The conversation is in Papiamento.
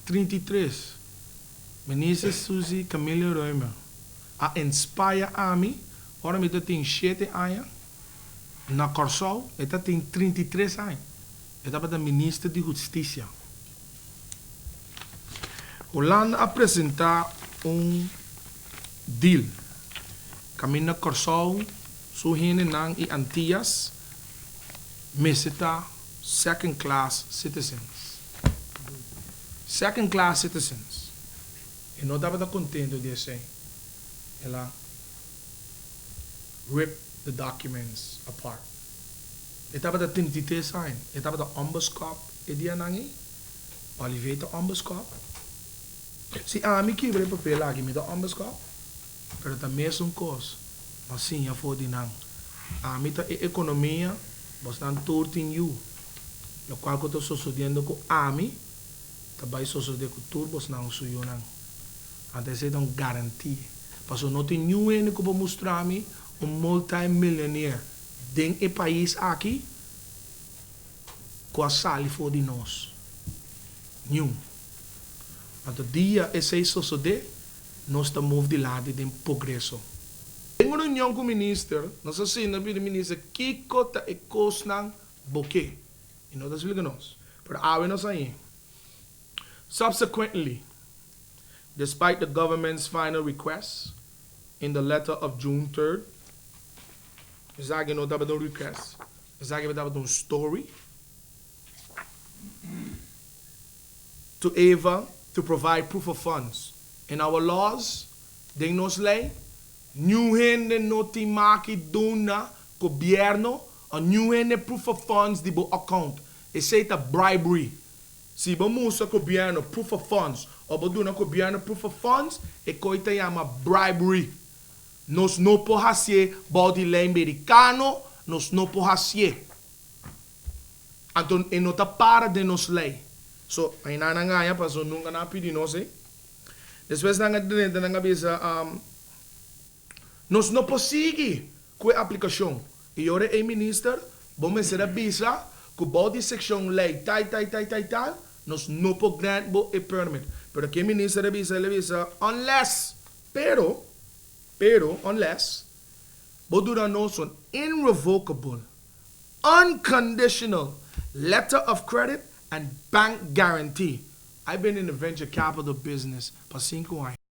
33, Minister Suzy Camelia Römer a inspire ami ora mi tabatin 7 aña na Kòrsou, e tabatin 33 aña. E tabata minister di Hustisia. Hulanda a presentá un deal kaminda Kòrsou su hendenan i Antias mester ta second class citizens. Second class citizens. E no tabata kontentu di esei. El a rip the documents apart. E tabata 33 aña. E tabata onbeskòp e dianan ei. Olivier ta onbeskòp. Si ami kibra e papel aki, mi ta onbeskòp. Pero ta mesun kos. M'a siña for di nan. Ami ta e ekonomia, bosnan tur tin yu. Lokual ku ta sosodiendo ku ami, ta bai sosodé ku tur bosnan su yunan. Anto esei ta un garantia. Pasobra no tin niun hende ku por mustra mi un multimillionaire den e pais aki ku a sali for di nos. Niun. Anto dia esei sosodé, nos ta move dilanti den progreso. Den un reunion ku minister, nos a sinta pidi minister kiko ta e kosnan bo ke. I no ta splika nos. Pero awe nos a hañ'é. Subsequently, despite the government's final request in the letter of June 3rd, esaki no tabata un request, esaki tabata un story, to Eva to provide proof of funds. In our laws, den nos lei, niun hende no tin maki duna gobièrnu a niun hende proof of funds di bo account. Esei ta bribery. Si bo mustra gobièrnu proof of funds òf bo duna gobièrnu proof of funds, e kos ta yama bribery. Nos no por hasié bou di lei merikano, nos no por hasié. Anto e no ta para den nos lei. So, einan nan gaña paso nunka nan a pidi nos ei. Despues nan a drenta nan a bisa, Nos no por sigui ku e aplikashon. I ora ei minister, bo mester a bisa ku bou di sekshon lei tal tal tal tal tal, nos no por grant bo e permit. Pero ke minister a bisa? El a bisa, unless, pero, pero, unless, bo duna nos un irrevocable, unconditional letter of credit and bank guarantee. I've been in the venture capital business pa 5 aña.